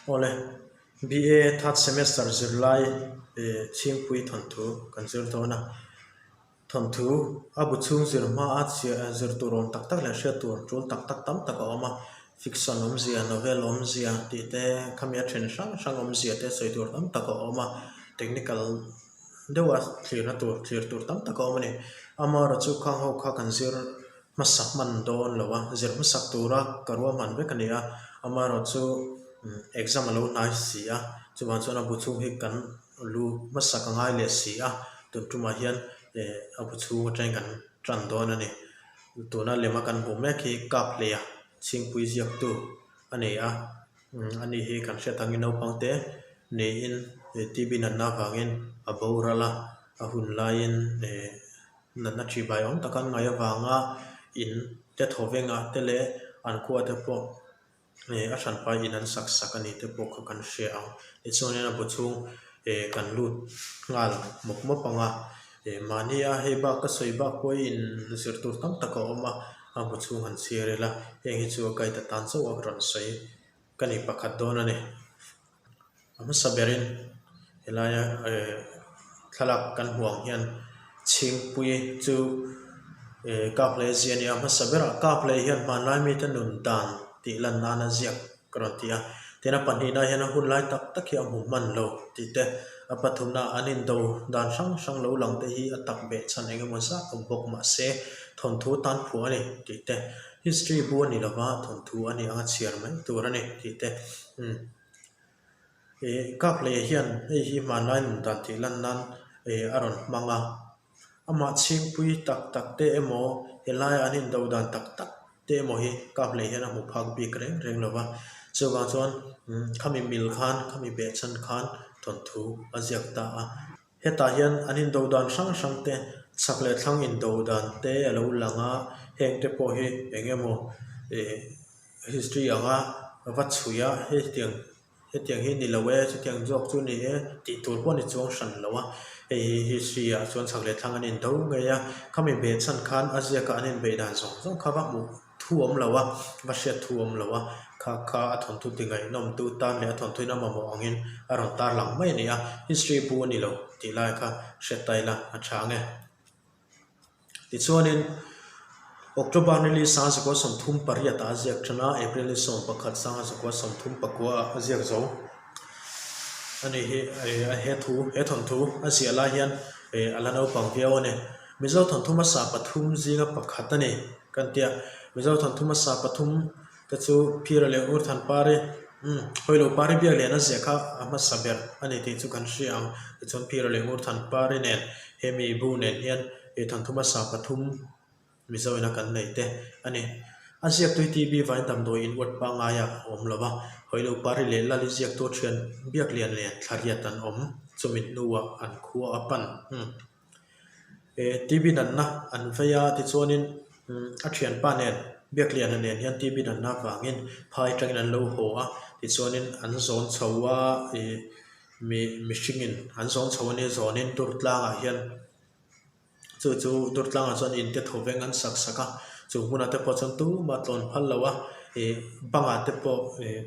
Awle, BA third semester zirlai chhingpui thawnthu kan zir dawn a. Thawnthu a bu chhung zir hma a zir tur awm tak tak leh hriat tur tul tak tak tam tak a awm a. Fiction awmzia, novel awmzia tih te, khami a then hrang hrang awmzia te sawi tur tam tak a awm a. Technical deuha thlirna tur thlir tur tam tak a awm a ni. Amaherawhchu khang ho kha kan zir hmasa hman dawn lo a, zir hmasak tura ka ruahman vek a ni a, amaherawhchu exam a lo hnai si a, chuvang chuan a bu chhung hi kan lu hmasak a ngai leh si a, tun tumah hian eh a bu chhung atangin kan tan dawn a ni. Tuna lema kan hmuh mek hi Kaphleia chhingpui ziaktu a ni a, ani hi kan hriat angin naupang te niin TB natna avangin a boral a, a hun laiin eh. Natna ṭhi bai awm tak an ngaih avanga in te thaw vengah te leh an khua te pawh eh a hranpai in an sak sak a ni te pawh kha kan hria ang. Tichuanin a bu chhung eh kan lut nghal mawp mawp ang a, eh mahnia hei bak ka sawi bak pawh hi in zir tur tam tak a awm a, a bu chhung han chhiar ila heng hi chu a guide atan chauh a rawn sawi ka ni pakhat dawn a ni. A hmasa berin helaia eh thlalak kan hmuh ang hian chhingpui chu eh kap leh zia a ni a, a hmasa berah kap leh hian hmanlai mite nun dan tih lan nana ziak ka rawn ti a, tin a pahnihna hian a hun lai tak tak hi a hmu hman lo tih te, a pathumna an indo dan hrang hrang lo lang te hi a tak beh chhan eng emaw zat awm bawk mahse thawnthu tan phuah a ni tih te, history bu a ni lova thawnthu a ni anga chhiar mai tur a ni tih te umm. Ih Kaphleia hian hei hi hmanlai nun dan tih lan nan ih a rawn hmang a, amah chhingpui tak tak te emaw helai an indo dan tak tak te emaw hi Kaphleia hian a hmu phak bik reng reng lo va, chuvang chuan khami mil khan khami behchhan khan thawnthu a ziak ta a. Hetah hian an indo dan hrang hrang te chhak leh thlang indo dan te a lo lang a, heng te pawh hi eng emaw ih history anga va chhui a hetiang hetiang hi ni lo e chutiang zawk chu ni e tih tur pawh a ni chuang hran lo a, hei hi history ah chuan chhak leh thlang an indo ngei a, khami behchhan khan a ziakah an inbeih dan zawng zawng kha va hmuh. Thu awm lo a, va hriat thu awm lo a, kha kha a thawnthu ti ngaihnawmtu tan leh a thawnthuin a mamawh angin a rawn tarlang mai a ni a, history bu a ni lo tih lai kha hriat ta ila a tha ang e. Tichuanin, October ni li 1938 ah a ziak tan a, April ni 11 1934 ah a ziak zo a ni hi. He thu, he thawnthu a ziah lai hian a la naupang viau a ni. Mizo thawnthu hmasa pathum zinga pakhat a ni kan ti a, Mizo thawnthu hmasa pathum te chu Phira leh Ngurthanpari, umm, Hawilopari biak lian a ziah kha a hmasa ber a ni tih chu kan hria ang. Tichuan Phira leh Ngurthanpari nen hemi bu nen hian ih thawnthu hmasa pathum Mizo ina kan nei te a ni. A ziaktui TB vain damdawi in uat pangaia a awm lo va, Hawilopari leh Lali ziaktu thian biak lian leh thlariat an awm chumi hnuah an khua a pan. Umm. Eh TB natna an vei a tichuanin a thianpa nen Biakliana nen hian TB natna avangin phai atangin an lo haw a tichuanin an zawn chho a ih mi mihringin an zawn chho a nia zawnin Durtlangah hian chu chu Durtlangah chuan in te thaw veng an sak sak a chu hmunah te pawh chuan tumah tlawn phal lo a ih bangah te pawh ih.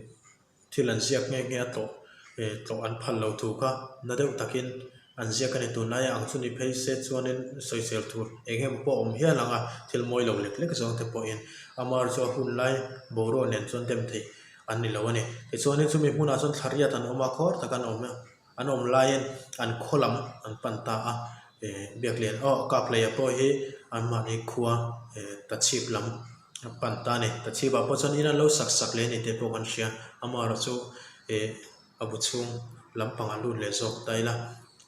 Thil an ziak nghe nghe a tlawh eh tlawh an phal lo thu kha na deuh takin an ziak a ni. Tunlai ang chu ni phei se chuanin sawisel tur eng emaw pawh a awm hial ang a, thil mawi lo lek lek zawng te pawhin amar chu a hun lai boruak nen chuan dem theih an ni lo a ni. Tichuanin chumi hmunah chuan thlariat an awm a, khawr tak an awm a. An awm laiin an khaw lam an pan ta a, eh Biaklian aw Kaphleia pawh hi anmahni khua eh Tachhip lam a pan ta a ni. Tachhipah pawh chuan in an lo sak sak leh a ni tih pawh kan hria. Amaherawh chu eh a bu chhung lampangah lut leh zawk ta ila.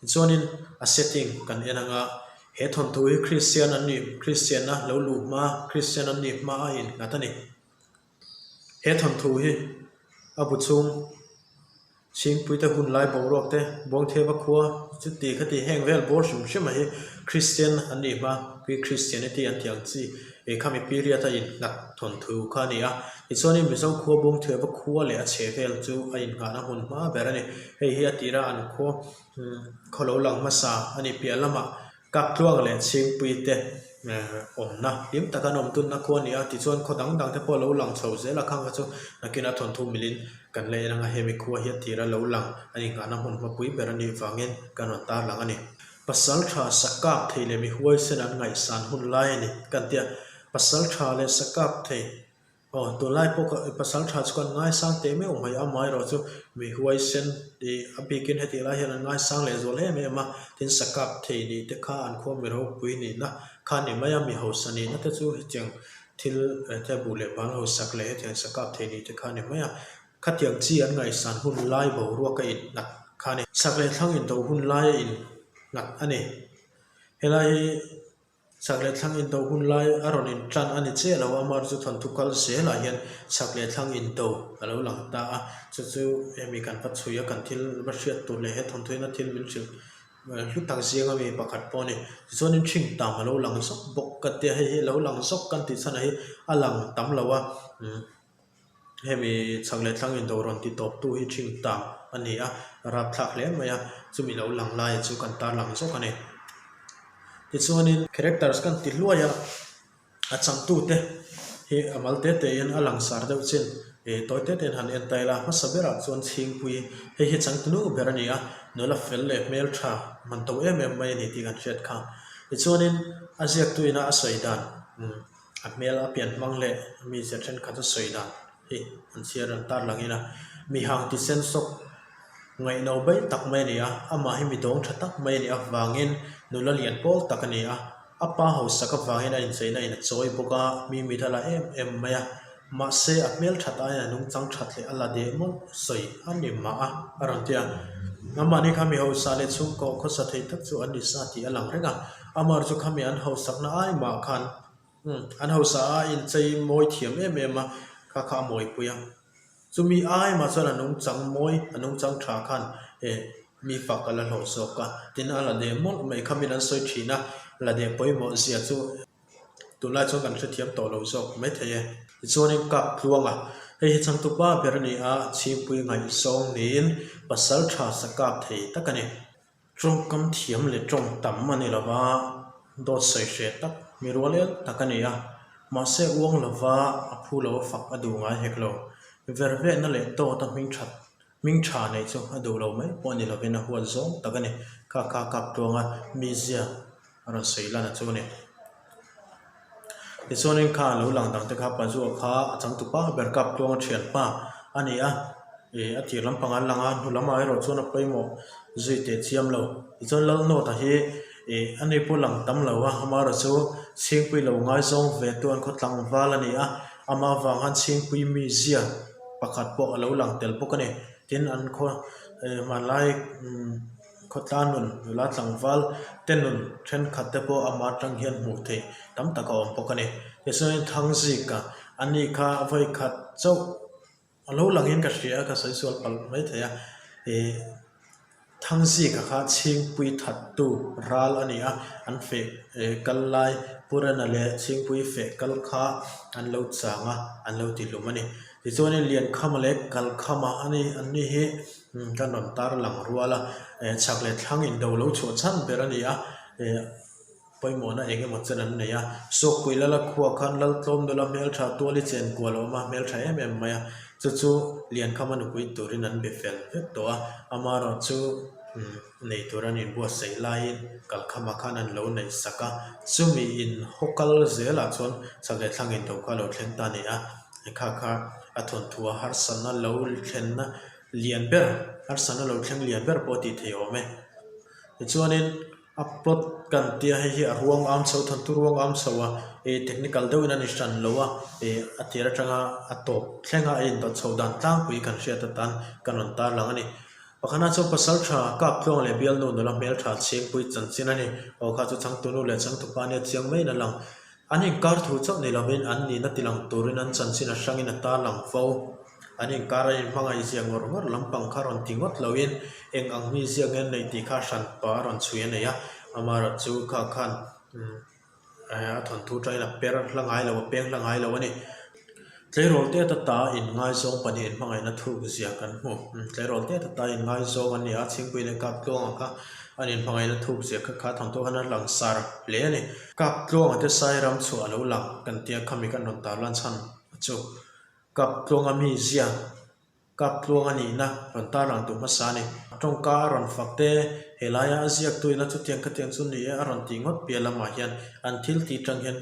Tichuanin a setting kan en anga he thawnthu hi Kristian an nih Kristianna lo luh hma Kristian an nih hma a innghat a ni. He thawnthu hi a bu chhung Chhingpuite hun lai boruak te, Buangtheva khua chuti khati heng vel bawr hrim hrim a hi Kristian an nih hma, Pre-Christianity an tih ang chi eh khami period a innghat thawnthu kha a ni a. Tichuanin Mizo khua Buangtheva khua leh a chheh vel chu a innghahna hmun hma ber a ni. Hei hi a tira an khua khaw lo lang hmasa a ni piah lamah Kaptluang leh Chhingpuite. Awmna hlim taka an awm tunna khua a ni a, tichuan khaw dang dang te pawh a lo lang chho zel a, khang kha chu nakinah thawnthu milin kan la en ang a, hemi khua hi a tira lo lang a inghahna hmun hmapui ber a nih vangin kan rawn tarlang a ni. Pasal tha sa kap thei leh mi huaisen an ngaihsan hun lai a ni kan ti a, pasal tha leh sa kap thei Aw, tunlai pawh ka pasal tha chu kan ngaisang teh meuh mai, amaherawh chu mi huaisen ih a bikin hetih lai hian an ngaisang leh zual em em a, tin sakap thei nih te kha an khua mi ropui nihna kha a ni mai a, mi hausa nihna te chu hetiang thil te buh leh bal hausak leh hetiang sakap thei nih te kha a ni mai a, khatiang chi an ngaihsan hun lai boruak a innghat kha a ni. Chhak leh thlang indo hun lai a innghat a ni. Helai hi. Chhak leh thlang indo hun lai a rawn intan a ni chiah lo a, Amar chu thawnthu kal zelah hian chhak leh thlang indo a lo lang ta a, chu chu hemi kan va chhui a, kan thil va hriat tur leh he thawnthu hian a thil min hrilh hlu tak zing ami pakhat pawh a ni. Tichuanin ṭhing tam a lo lang zawk bawk ka tia, hei hi a lo lang zawk kan tih chhan ah hi a lang tam lo a, umm. Hemi chhak leh thlang indo rawn ti tawp tu hi ṭhing tang a ni a, rapthlak hle mai a, chumi lo lang laia chu kan tarlang zawk a ni. Tichuanin characters kan ti hluai a, a changtute hi a mal te te in a langsar deuh chin ih tawi te te in han en ta ila, hmasa berah chuan Chhingpui hei hi changtunu ber a ni a, nula fel leh hmeltha man to em em mai a ni tih kan hriat kha. Tichuanin a ziaktu ina a sawi dan umm. A hmel a pian hmang leh mizia thenkhat a sawi dan hi an chhiar an tar lang in a, mi hang ti sen sawk ngaihno bai tak mai a ni a, amah hi mi dawng tha tak mai a nih avangin nula lian pawl tak a ni a, a pa hausak avangin a incheina in a chawi bawk a, mi mit a la em em mai a, mahse a hmel that aiin a nungchang that leh a la deh mawlh sawi a ni mah a, a rawn ti a, amahni kha mi hausa leh chhungkaw khawsa thei tak chu an ni sa tih a lang reng a, amah chu khami an hausakna ai mah khan Umm, an hausa a inchei mawi thiam em em a, kha kha a mawipui a. Chumi ai mah chuan a nungchang mawi, a nungchang tha khan eh mi fak a la hlawh zawk a. Tin, a la deh mawlh mai kha min an sawi thin a, la deh pawimawh zia chu tunlai chuan kan hrethiam tawh lo zawk maithei e. Tichuanin kap tluang a, hei hi changtupa ber a ni a, chhingpui ngaihzawng niin pasal tha sa kap thei tak a ni. Tawngkam thiam leh tawng tam a ni lo va, dawt sawi hreh tak, mi rual el tak a ni a. Mahse uang lova a phu lo a fak a duh ngai hek lo. Vervehna leh dawt a hming that, hming tha neih chu a duh lo mai pawh a ni lovin a huat zawng tak a ni. Kha kha kap tluanga mizia a rawn sawi lan a chu a ni. Tichuanin kha lo lang dang te kha Pazua kha a changtupa ber kap tluanga thianpa a ni a, ih a tir lampang an lang a, hnu lamah erawh chuan a pawimawh zui teh chiam lo. Tichuan Lalnawta hi ih a ni pawh lang tam lo a, amaherawh chu Chhingpui lo ngaizawng ve tu an khaw tlangval a ni a, amah avang khan Chhingpui mizia pakhat pawh a lo lang tel bawk a ni. Tin an khaw hmanlai umm. Khawtlang nun, nula tlangval te nun thenkhat te pawh amah atang hian hmuh theih tam tak a awm bawk a ni. Tichuanin Thangzika a ni kha vawikhat chauh a lo langin ka hria a, ka sawi sual palh mai thei a, ih Thangzika kha Chhingpui thattu ral a ni a, an feh kal lai Purana leh Chhingpui feh kal kha an lo chang a, an lo ti hlum a ni. Tichuanin Liankhama leh Kalkhama a ni, an ni hi. Kan rawn tar lang rual a, chhak leh thlang indo lo chhuah chhan ber a ni a, pawimawhna eng emaw chen an nei a. Sawkpui lala khuaa khan Laltlawm nula hmeltha tuali chen kual a awm a, hmeltha em em mai a, chu chu Liankhama nupui turin an be fel vek tawh a, amaherawh chu nei tur an inbuatsaih laiin Kalkhama khan an lo neih sak a, chumi in haw kal zelah chuan chhak leh thlang indo kha a lo thleng ta a ni a, kha kha a thawnthu a harsatna lo thlenna lian ber, harsatna lo thleng lian ber pawh a tih theih awm e. Tichuanin a plot kan tia hei hi a ruang am chho thawnthu ruang am chho a, ih technical deuhin a ni hran lo a, ih a tir atanga a tawp thlenga a indawt chho dan tlangpui kan hriat atan kan rawn tarlang a ni. Pakhatna chuan pasal tha kap tluang leh bialnu nula hmeltha chhingpui chanchin a ni. Aw kha chu changtunu leh changtupa nia chiang maiin a lang. An inkar thu chauh ni lovin an nihna tilang turin an chanchin a hrangin a tarlang fo. An inkar a inhmangaih zia ngawr ngawr lampang kha rawn ti ngawt loin eng ang mi ziak nge an neih tih kha hran pa a rawn chhui a nei a. Amaherawh chu kha khan a thawnthu tangin a per hla ngai lo, a peng hla ngai lo a ni. Tleirawl te ta inngaizawng pahnih inhmangaihna thuk zia kan hmu. Tleirawl te ta inngaizawng an ni a, Chhingpui leh Kaptluanga kha. An inhmangaihna thuk zia kha kha thawnthu khan a langsar hle a ni. Kap tluanga te sai ram chhuah a lo lang kan tia khami kan rawn tarlan chhan chu kap tluanga mi zia kap tluanga nihna rawn tarlang duh hmasa a ni. Tawngka a rawn fak te helaia a ziaktuina chutiang khatiang chu ni e a rawn tih ngawt piah lamah hian an thil tih tang hian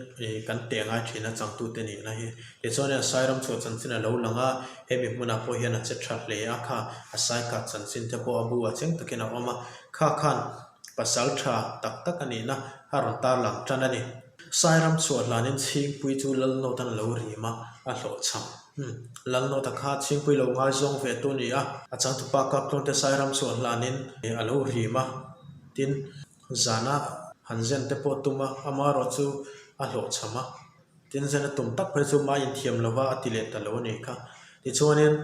kan teh ngai thin a changtute nihna hi. Tichuan sai ram chhuah chanchin a lo lang a, hemi hmunah pawh hian a che tha hle a kha a sai kah chanchin te pawh a bu ah chiang takin a awm a, kha khan pasal tha tak tak a nihna a rawn tarlang tan a ni. Sai ram chhuah hlanin Chhingpui chu Lalnawt an lo rim a, a hlawhchham. Umm, Lalnawta kha Chhingpui lo ngaizawng ve tu ni a, a changtupa Kaptluangte sai ram chhuah hlanin a lo rim a, tin, zana han zen te pawh tum a, amaherawh chu a hlawhchham a. Tin, zena tum tak phei chu mai inthiam lova a ti leh ta lo a nih kha. Tichuanin,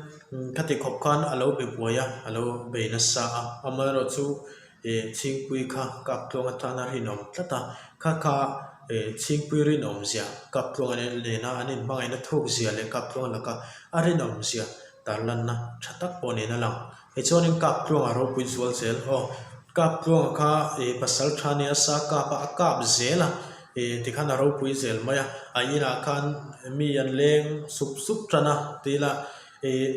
khati khawp khan a lo be buai a, a lo bei nasa a. Amaherawh chu ih Chhingpui kha Kaptluang atana rinawm tlat a, kha kha ih Chhingpui rinawmzia Kaptluang nena an inhmangaihna thukzia leh Kaptluang laka a rinawmzia tarlanna tha tak pawh niin a lang. Tichuanin Kaptluanga ropui zual zel aw. Kaptluanga kha ih pasal tha nia sa kap a, a kap zel a, ih tikhan a ropui zel mai a, a inah khan mi an leng sup sup tan a tila ih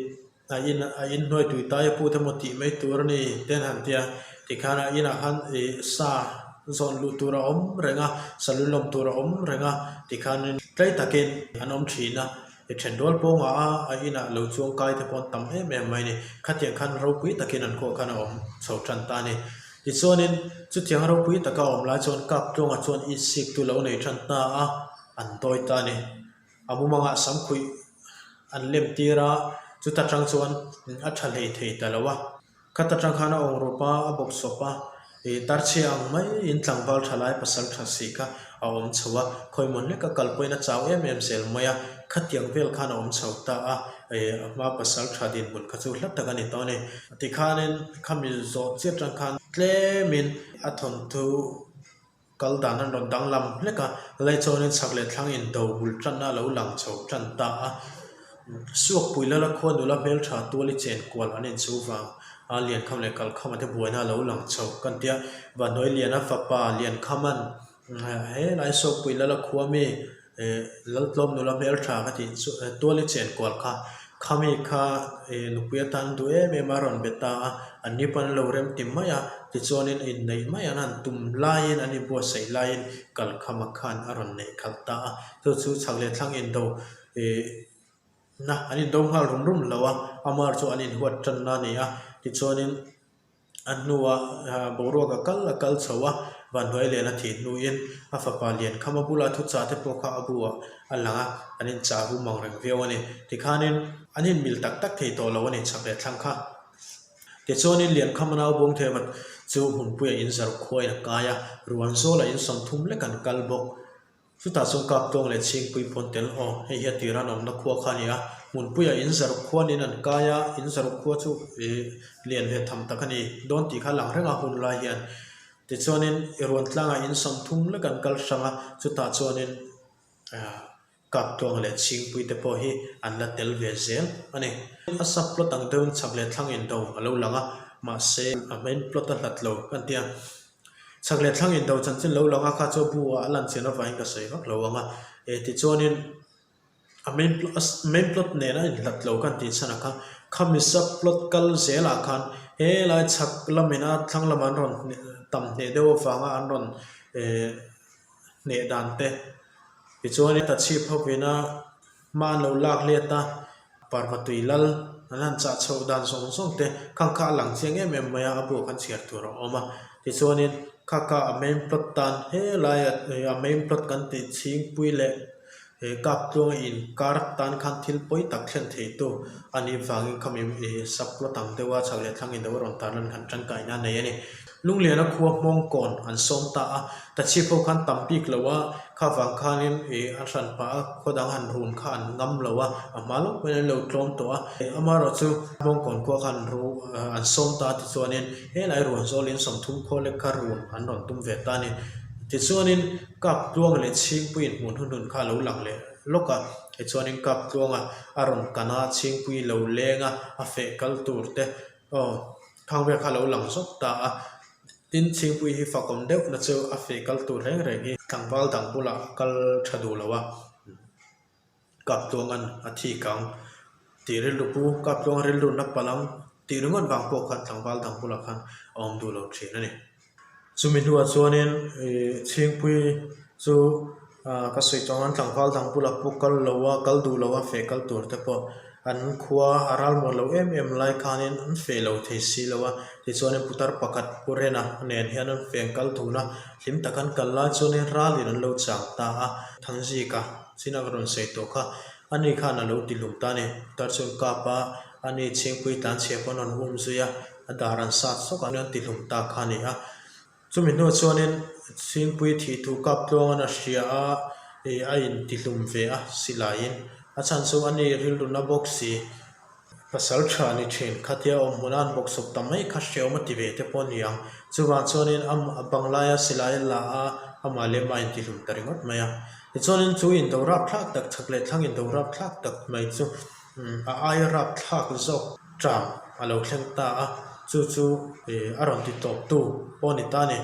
a in a inhnuai tui tai a put emaw tih mai tur a ni te an han ti a, tikhan a inah khan ih sa zawn luh tur a awm reng a, sa lu lawm tur a awm reng a, tikhanin tlai takin an awm thin a. I then rual pawngah a a inah lo chuang kai te pawh an tam em em mai a ni. Khatiang khan ropui takin an khuah khan a awm chho tan ta a ni. Tichuanin chutiang ropui taka a awm lai chuan kap tluangah chuan itsik tu lo nei tan ta a, an dawi ta a ni. A mumangah samkhuih an lem tir a, chuta tang chuan a tha hlei thei ta lo a. Khat atang khan a awng rawp a, a bawk sawp a, ih tarchhia ang maiin tlangval tha lai pasal tha si kha a awm chho a, khawimawn hlek a kal pawhin a chau em em zel mai a, khatiang vel khan a awm chho ta a, ih a hma pasal tha dinhmun kha chu hla tak a ni tawh a ni. Tikhanin khami zawh chiat atang khan tlemin a thawnthu Kal dan an rawn danglam hlek a, lei chuanin chhak leh thlang indo bul tanna a lo lang chho tan ta a. Suakpui lala khua nula hmeltha tuali chen kual an inchu vang a, Liankham leh Kalkhama te buaina a lo lang chho kan tia. Vanhnuai Liana fapa Liankhama'n helai Suakpui lala khua mi Laltlawm nula hmeltha ka tih chu tuali chen kual kha khami kha nupui atan duh em em a rawn be ta a, an ni pawn an lo rem ti mai a, tichuanin inneih mai an han tum laiin an inbuatsaih laiin kalkhama khan a rawn neih khalh ta a, chu chu chhak leh thlang indo ih na an indo nghal rum rum lo a, amar chu an inhuat tanna a ni a, tichuanin. A hnuah boruak a kal a kal chho a, Vanhnuai Lian a thih hnuin a fapa Liankhama bula thuchah te pawh kha a buah a lang a, an inchah rum ang reng viau a ni. Tikhanin an inmil tak tak thei tawh lo a ni chhak leh thlang kha. Tichuanin Liankhama nau Bawngtheva chu hmunpuia inzar khuain a kai a, Ruanzawla insawmthum lek an kal bawk. Chutah chuan Kaptawng leh Chhingpui pawn tel aw, hei hi a tir an awmna khua kha a ni a, hmunpuiah in zaruk khuanin an kai a, in zaruk khua chu ih lian ve tham tak a ni dawn tih kha a lang reng a hun lai hian. Tichuanin i ruan tlangah in 30 lek an kal hrang a, chutah chuanin ah Kaptawng leh Chhingpui te pawh hi an la tel ve zel a ni. A sub plot ang deuhin chhak leh thlang indo a lo lang a, mahse a main plot a hlat lo kan ti a. Chhak leh thlang indo chanchin lo lang a kha chu bu ah a lan chian avangin ka sawi vak lo ang a, eh tichuanin a main plot main plot nen a inhlat lo kan tih chhan ah khan khami sub plot kal zel ah khan helai chhak lamin a thlang lamah an rawn tam hneh deuh avanga an rawn eh hneh dan te tichuanin tachhip hovin a Hma an lo lak let a, parva tui lal an han chah chhoh dan zawng zawng te khang kha a lang chiang em em mai a, a buak an chhiar tur a awm a. Tichuanin kha kha a main plot tan helaia a main plot kan tih chhingpui leh he kap tluanga inkar tan khan thil pawi tak thlen thei tu a nih vangin khami sub plot ang deuha chhak leh thlang in lo rawn tar lan khan tangkaina a nei a ni. Lungliana khua hmawngkawn an sawm ta a, Tachhip ho khan tam bik lo a, kha vang khanin ih a hran pah a, khaw dang han run kha an ngam lo a, a hma lawk pawhin an lo tlawm tawh a. Amaherawh chu Hmawngkawn khua khan ru an sawm ta tichuanin helai ruan zawlin 30 khaw lek kha run an rawn tum ve ta a ni. Tichuanin Kap Tluanga leh Chhingpuiin hmun hun hun kha a lo lang leh lawk a, tichuanin Kap Tluanga a rawn kan a, Chhingpui lo leng a, a feh kal tur te aw khang vel kha a lo lang zawk ta a. Tin, Chhingpui hi fakawm deuh na chu a feh kal tur reng reng hi tlangval dang bulah a kal tha duh lo a, Kaptluanga'n a thi kang tih rilru pu, Kaptluanga rilru na palh ang tih ringawt vang pawh khan tlangval dang bulah khan a awm duh lo thin a ni. Chumi hnuah chuanin Chhingpui chu ka sawi tawh ang tlangval dang bulah pawh kal lo a, kal duh lo a feh kal tur te pawh an khua a ral muan lo em em lai khanin an feh lo thei si lo a. Tichuanin putar pakhat Pu Rena nen hian an feng kal dun a, hlim tak an kal lai chuanin ralin an lo chang ta a, Thangzika chin a ka rawn sawi tawh kha ani khan a lo ti hlum ta a ni. Putar chuan kap a, ani Chhingpui tlanchhia pawn a rawn um zui a. A dar an sat sawk a, an ti hlum ta kha a ni a. Chumi hnuah chuanin Chhingpui thih thu kap tluangan a hria a, ih a inti hlum ve a silaiin. A chhan chu a ni rilru na bawk si. Pasal tha ni thin, khatia awm hmuna an bawk sawp ta mai kha hreawm a ti ve te pawh a ni ang. Chuvang chuanin a banglaia silai a la a, amah leh amah a inti hlum ta ringawt mai a. Tichuanin chu indo rapthlak tak, chhak leh thlang indo rapthlak tak mai chu A aia rapthlak zawk ṭam a lo thleng ta a, chu chu a rawn ti tawptu pawh a ni ta a ni.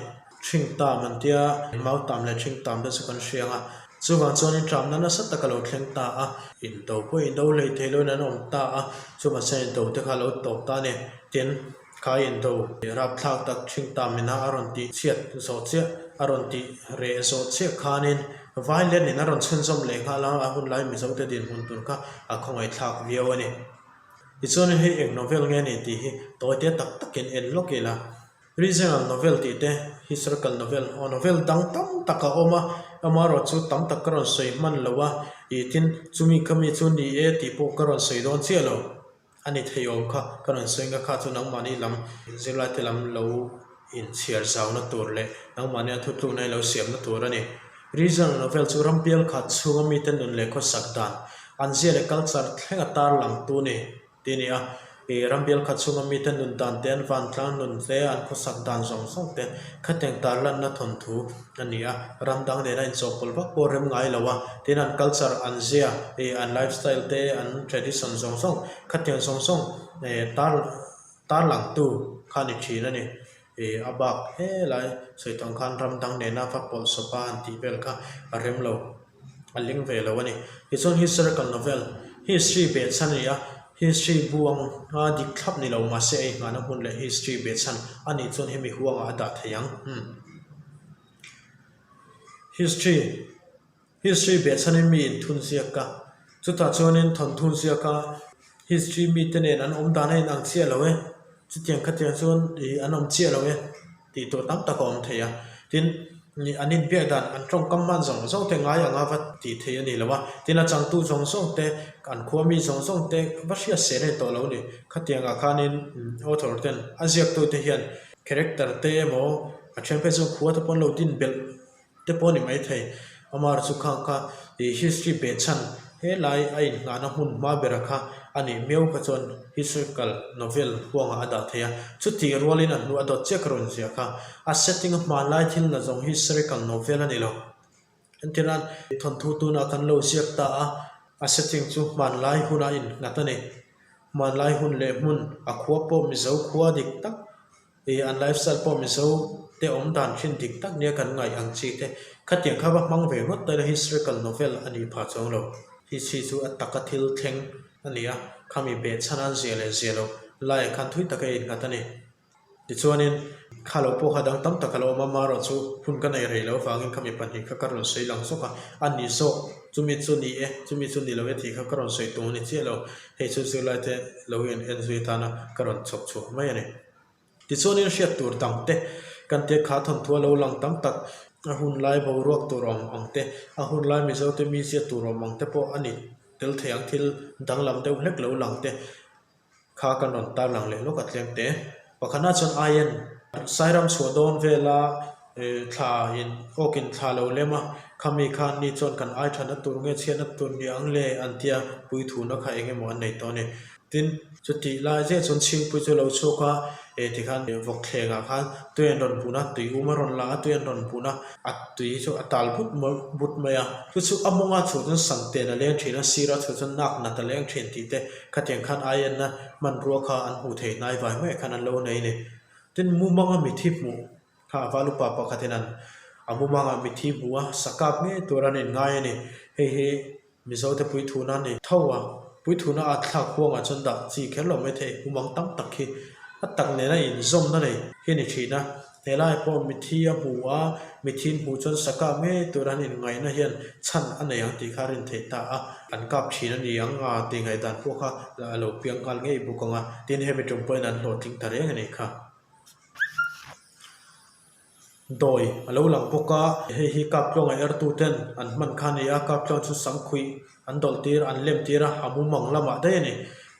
Ṭhing tam an tia, mau tam leh ṭhing tam te chu kan hria ang a. Chuvang chuanin ṭamna nasa tak a lo thleng ta a, indo pawh indo hlei thei loin an awm ta a, chuvang chuan indo te kha a lo tawp ta a ni. Tin, Kha indo rapthlak tak ṭhing ta mina a rawn tih chhiat zawh chiah, a rawn tih reh zawh chiah khanin Vailen in a rawn chhunzawm leh nghal a, a hun lai Mizote dinhmun tur kha a khawngaihthlak viau a ni. Tichuan hei eng novel nge ni tih hi tawite tak takin en lawk ila. Regional novel tih te, historical novel, aw novel dang tam tak a awm a, amaherawh chu tam tak ka rawn sawi hman lo a, ih tin chumi khami chu ni e tih pawh ka rawn sawi dawn chiah lo. A ni thei awm kha, ka rawn sawi nga kha chu nangmahni lam zirlaite lam lo inchhiar zauna tur leh nangmahni a thutlukna hi lo siamna tur a ni. Regional novel chu rampial khat chhunga mite nun leh khawsak dan, an zia leh culture thlenga tarlang tu ni tih a ni a. Ih rampial khat chhunga mite nun dan te, an vantlang nun te, an khawsak dan zawng zawng te khatiang tarlanna thawnthu a ni a. Ram dang nena inchawhpawlh vak pawh rem ngai lo a, tin an culture, an zia, ih an lifestyle te, an tradition zawng zawng khatiang zawng zawng eh tar tarlangtu kha a ni thin a ni. Ih a bak helai sawi tawng khan ram dang nena va pawlh sawpa an tih vel kha a rem lo, a ling ve lo a ni. Tichuan historical novel, history behchhan a ni a, history bu ang a dik thlap ni lo mahse a inghahna hmun leh history behchhan a nih chuan hemi huangah a dah thei ang. Umm. History. History behchhanin mi inthun ziak a, chutah chuanin thawnthu ziak a, history mite nen an awm dan a inang chiah lo e, chutiang khatiang chuan ih an awm chiah lo e tih tur tam tak a awm thei a. Tin, ih an inbiak dan an tawngkam hman zawng zawng te ngai anga va tih theih a ni lo a, tin a changtu zawng zawng te, an khua mi zawng zawng te va hriat seh reng tawh lo a ni. Khatiangah khanin author ten a ziaktute hian character te emaw a then phei chuan khua te pawh an lo din belh te pawh a ni maithei. Amar chu khang kha ih history behchhan helai a inhnahna hmun hma bera kha a nih miau kha chuan historical novel huangah a dah thei a. Chutih rualin a hnu a dawt chiah ka rawn ziah kha. A setting a hmanlai thil na zawng historical novel a ni lo. Entirnan thawnthu tunah kan lo ziak ta a, a setting chu hmanlai huna innghat a ni. Hmanlai hun leh hmun a khua pawh Mizo khua dik tak Ih an lifestyle pawh Mizo te awm dan thin dik tak nia kan ngaih ang chi te khatiang kha va hmang ve ngawt ta ila historical novel a nih phah chuang lo. History chu a taka thil thleng a ni a, khami behchhan an zia leh zia lo laiah khan thui taka innghat a ni. Tichuanin kha lo pawh kha dang tam tak a lo awm a, marawh chu hun ka nei rei lo avangin khami pahnih kha ka rawn sawi lang zawk a, a ni zawk chumi chu ni e, chumi chu ni lo e tih kha ka rawn sawi tum a ni chiah lo. Hei chu zirlai te lo in en zui atana ka rawn chhawp chhuah mai a ni. Tichuanin hriat tur dang te kan tia kha thawnthu a lo lang tam tak, a hun lai boruak tur awm ang te, a hun lai Mizote mizia tur awm ang te pawh a ni tel thei ang thil danglam deuh hlek lo lang te kha kan rawn tarlang leh lawk a tlem te. Pakhatna chuan Aien Sairam chhuah dawn vela thla in awkin thla lo lem a, khami khan ni chuan kan ai thatna tur nge chhiatna tur ni ang le an tia puithuna kha eng emaw an nei tawh a ni. Tin, chutih lai chiah chuan chhingpui chu a lo chhuak a, eh tikhan vawkthlengah khan tui an rawn bun a, tui um a rawn la a, tui an rawn bun a, a tui chu a tal but but mai a, chu chu a mawnga chhuah chuan santen a leng thin a, sira chhuah chuan nak nat a leng thin tih te khatiang khan aienna hmanrua kha an hmuh theih hnai vai maiah khan an lo nei a ni. Tin, mumanga mithi hmuh. Kha a val upa pakhatin an a mumangah mithi hmu a, sa kap ngei tur an inngai a ni. Hei hi Mizote puithuna a ni tho a, puithuna a thlak huangah chuan dah chi kher lo mai thei, mumang tam tak hi a tak nena inzawmna nei hi a ni thin a. He lai pawh mithi a hmu a, mithiin hmuh chuan sa kap ngei tur an inngaihna hian chhan a nei ang tih kha a rin theih ta a, an kap thin a ni ang a tih ngaihdan pawh kha a lo piang nghal ngei bawk ang a, tin hemi tum pawhin an hlawhtling ta reng a nih kha. Dawi a lo lang bawk a, hei hi Kaptluanga ertu ten an hman kha a ni a, Kaptluang chu samkhuih an dawlh tir, an lem tir a, a mumang lamah daih a ni.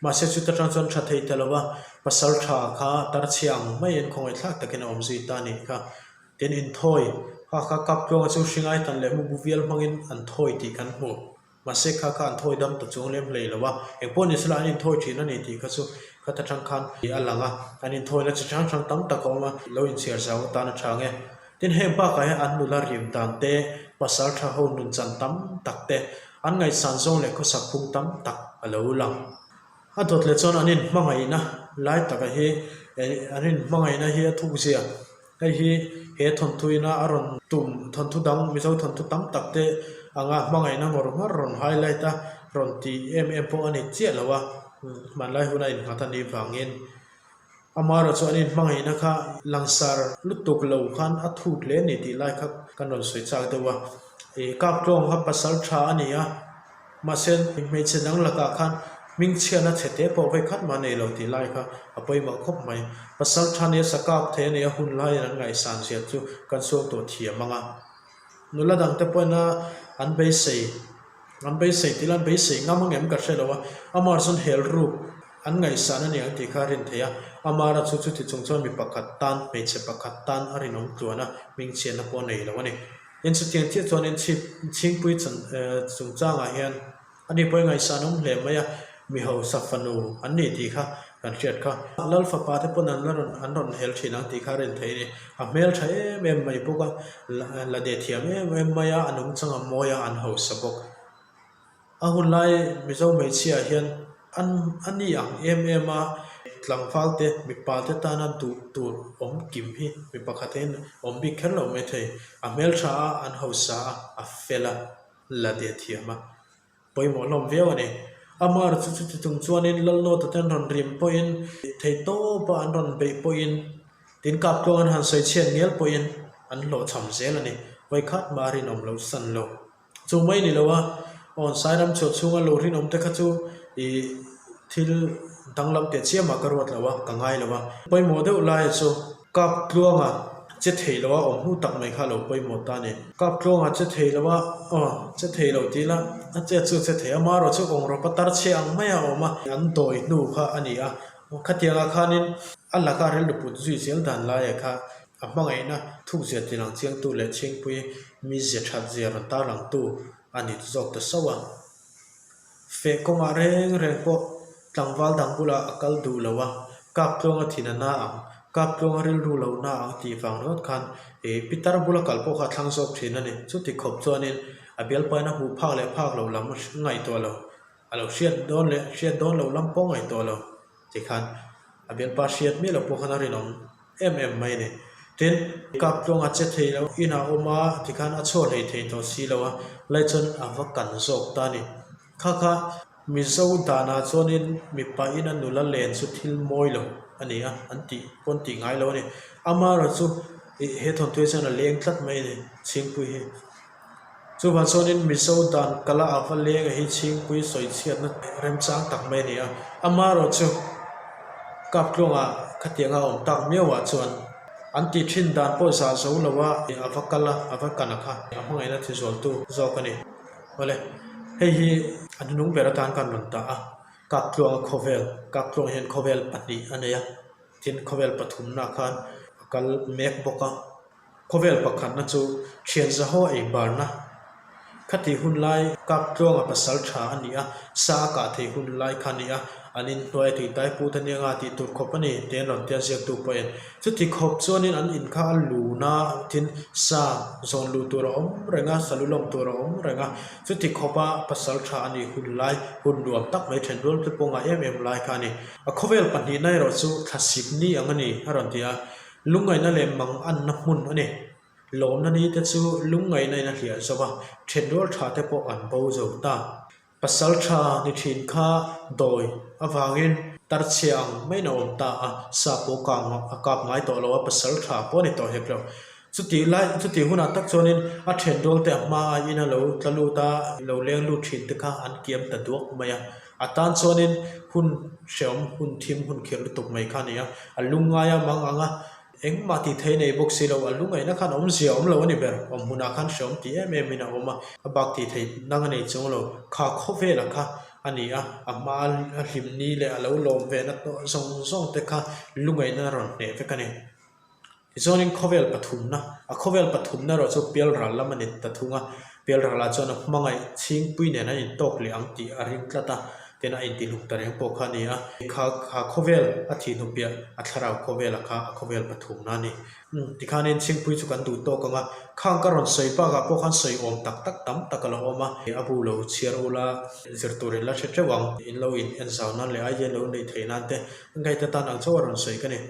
Mahse chuta tang chuan tha thei ta lo a, pasal tha kha tarchhia ang maiin khawngaihthlak takin a awm zui ta a nih kha. Tin inthawi kha kha Kaptluanga chu hringai tan leh mubu vial hmangin an thawi tih kan hmu. Mahse kha kha an thawi dam ta chuang lem hlei lo a, engpawh ni sela an inthawi thin a ni tih kha chu khata tang khan a lang a, an inthawina chi hrang hrang tam tak a awm a, lo inchhiar zau atan a tha nge. Tin heng bakah hian an nula rim dan te, pasal tha ho nun chan tam tak te, an ngaihsan zawng leh khawsak phung tam tak a lo lang. A dawt leh chuan an inhmangaihna lai taka hi an inhmangaihna hi a thuk zia. Hei hi he thawnthu ina a rawn tum thawnthu dang Mizo thawnthu tam tak te anga hmangaihna ngawr ngawr rawn highlight a rawn ti em em pawh a ni chiah lo a, hmanlai huna innghat a nih vangin amaherawh chu an inhmangaihna kha langsar lutuk lo khan a thuk hle a ni tih lai kha kan rawn sawi chak deuh a. Ih Kaptlawng kha pasal tha a ni a. Mahse, hmeichhe dang lakah khan hmingchhiatna chhe te pawh vei khat mah nei lo tih lai kha a pawimawh khawp mai. Pasal tha nia sa kap thei a nia hun laiin an ngaihsan zia chu kan suak tawh thiam ang a. Nula dangte pawhin a an beisei an beisei tih la an beisei ngam ang em ka hre lo a, amah chuan hel ruk an ngaihsan a ni ang tih kha a rin theih a. Amara chu chuti chung chuan mi pakhat tan, hmeichhe pakhat tan a rinawm tluan a, hmingchhiatna pawh a nei lo a ni. In chutiang chiah chuanin chhip chhingpui chungchangah hian ani pawhin ngaihsan awm hle mai a, mi hausa fanu an ni tih kha kan hriat kha. Lal fapa te pawn an la rawn an rawn hel thin ang tih kha a rin theih a ni. A hmeltha em em mai bawk a, la deh thiam em em mai a, a nungchang a mawi a, an hausa bawk. A hun lai Mizo hmeichhia ah hian an a ni ang em em a, tlangval te mipa te tana duh tur awm kim hi mi pakhat hian awm bik kher lo mai thei. A hmeltha a, an hausa a, a fel a, la deh thiam a, pawimawh hlawm viau a ni. Amar chu chuti chung chuanin Lalnawta te an rawn rim pawhin theihtawpa an rawn beih pawhin tin Kaptluang an han sawi chhiat ngial pawhin an hlawhchham zel a ni. Vawikhat mah a rinawm lo san lo. Chu mai ni lo a, awn Sairam chhuah chhunga lo rinawm te kha chu ih thil danglam teh chiamah ka ruat lo a, ka ngai lo a. Pawimawh deuh laia chu Kaptluanga che thei lo a awm hnu tak mai kha a lo pawimawh ta a ni. Kaptluanga che thei lo a, aw che thei lo tih ila a chet chu a che thei a, amaherawh chu kawngrawpa tar chhe ang maia a awm a, an dawi hnu kha a ni a. Khatiangah khanin a laka rilru put zui zel dan laia kha A hmangaihna thukzia tilang chiangtu leh chhingpui mizia thatzia rawn tarlangtu a ni zawk ta sauh a. Feh kawngah reng reng pawh tlangval dang bulah a kal duh lo a, Kaptluanga thin a na ang, Kaptluanga rilru lo na ang tih vang ringawt khan ih pitar bula kal pawh kha a thlang zawk thin a ni. Chuti khawp chuanin a bialpaina hmuh phak leh phak lo lam ngaihtuah lo, a lo hriat dawn leh hriat dawn lo lam pawh ngaihtuah lo. Tikhan a bialpa hriat miah loh pawh khan a rinawm em em mai a ni. Tin, Kaptluanga che thei lo inah a awm a, tikhan a chhuah hlei thei tawh si lo a, lai chuan a va kan zawk ta a ni. Kha kha Mizo danah chuanin mipa ina nula len chu thil mawi lo a ni a, an tih pawn tih ngai lo a ni. Amaherawhchu he thawnthu hi chuan a leng tlat mai a ni, Chhingpui hi. Chuvang chuanin Mizo dan kala a va lenga hi Chhingpui sawichhiatna remchang tak mai a ni a. Amaherawh chu Kaptluanga khatianga a awm tak miauah chuan an tih thin dan pawh zah zo lo a, a va kal a, a va kan a kha a hmangaihna thizualtu zawk a ni. Awle, hei hi a hnunung ber atan kan rawn tah a, Kaptluanga khawvel, Kaptluang hian khawvel pahnih a nei a, tin khawvel pathumna khan a kal mek bawk a. Khawvel pakhatna chu thian zaho a inbarna. Khatih hun lai Kaptluanga pasal tha a ni a, sa a kah theih hun lai kha a ni a, an inhnuai a tuitai put a nia nga tih tur khawp a ni tih an rawn tia ziaktu pawhin. Chuti khawp chuanin an in kha a luna tin sa zawn luh tur a awm reng a, sa lu lawm tur a awm reng a. Chuti khawpa pasal tha a nih hun lai, hun nuam tak mai then rual te pawh ngah em em lai kha a ni. A khawvel pahnihna erawh chu thlasik ni ang a ni a rawn ti a. Lungngaihna leh mang anna hmun a ni. Lawmna ni te chu lungngaihna in a hliah zo a, thenrual tha te pawh an bo zo ta. Pasal tha ni thin kha dawi avangin tarchhia ang maiin a awm ta a, sa pawh kang a kap ngai tawh lo a, pasal tha pawh a ni tawh hek lo. Chutih lai, chutih hunah tak chuanin a thenrual te a hma a ina lo tla lut a, lo leng lut thin te kha an kiam ta duak mai a. A tan chuanin hun hreawm, hun thim, hun khirh lutuk mai kha a ni a, a lungngai a mang ang a, Engmah tih thei nei bawk si lo, a lungaihna khan awmzia awm lo a ni ber. Awm hmunah khan hreawm tih em em in a awm a, a bak tih thei nang a nei chuang lo. Kha khawvela kha a ni a, a hma a hlim ni leh a lo lawm ve na tawh zawng zawng te kha lungaihna a rawn hneh vek a ni. Tichuanin khawvel pathumna, a khawvel pathumna erawh chu pialral lam a ni ta thung a, pialralah chuan a hmangaih chhingpui nen an intawk leh ang tih a ring tlat a. Tin a intihluk ta reng pawh kha a ni a, kha kha khawvel a thih hnu piah a thlarau khawvela kha a khawvel pathumna a ni. Umm tikhanin Chhingpui chu kan duh tawk ang a, khang ka rawn sawi bakah pawh khan sawi awm tak tak tam tak a lo awm a, a bu lo chhiar ula zir tur in la hre teuh ang, in lo in en zau nan leh idea lo neih theih nan te ngaihna tan ang chauh a rawn sawi ka ni.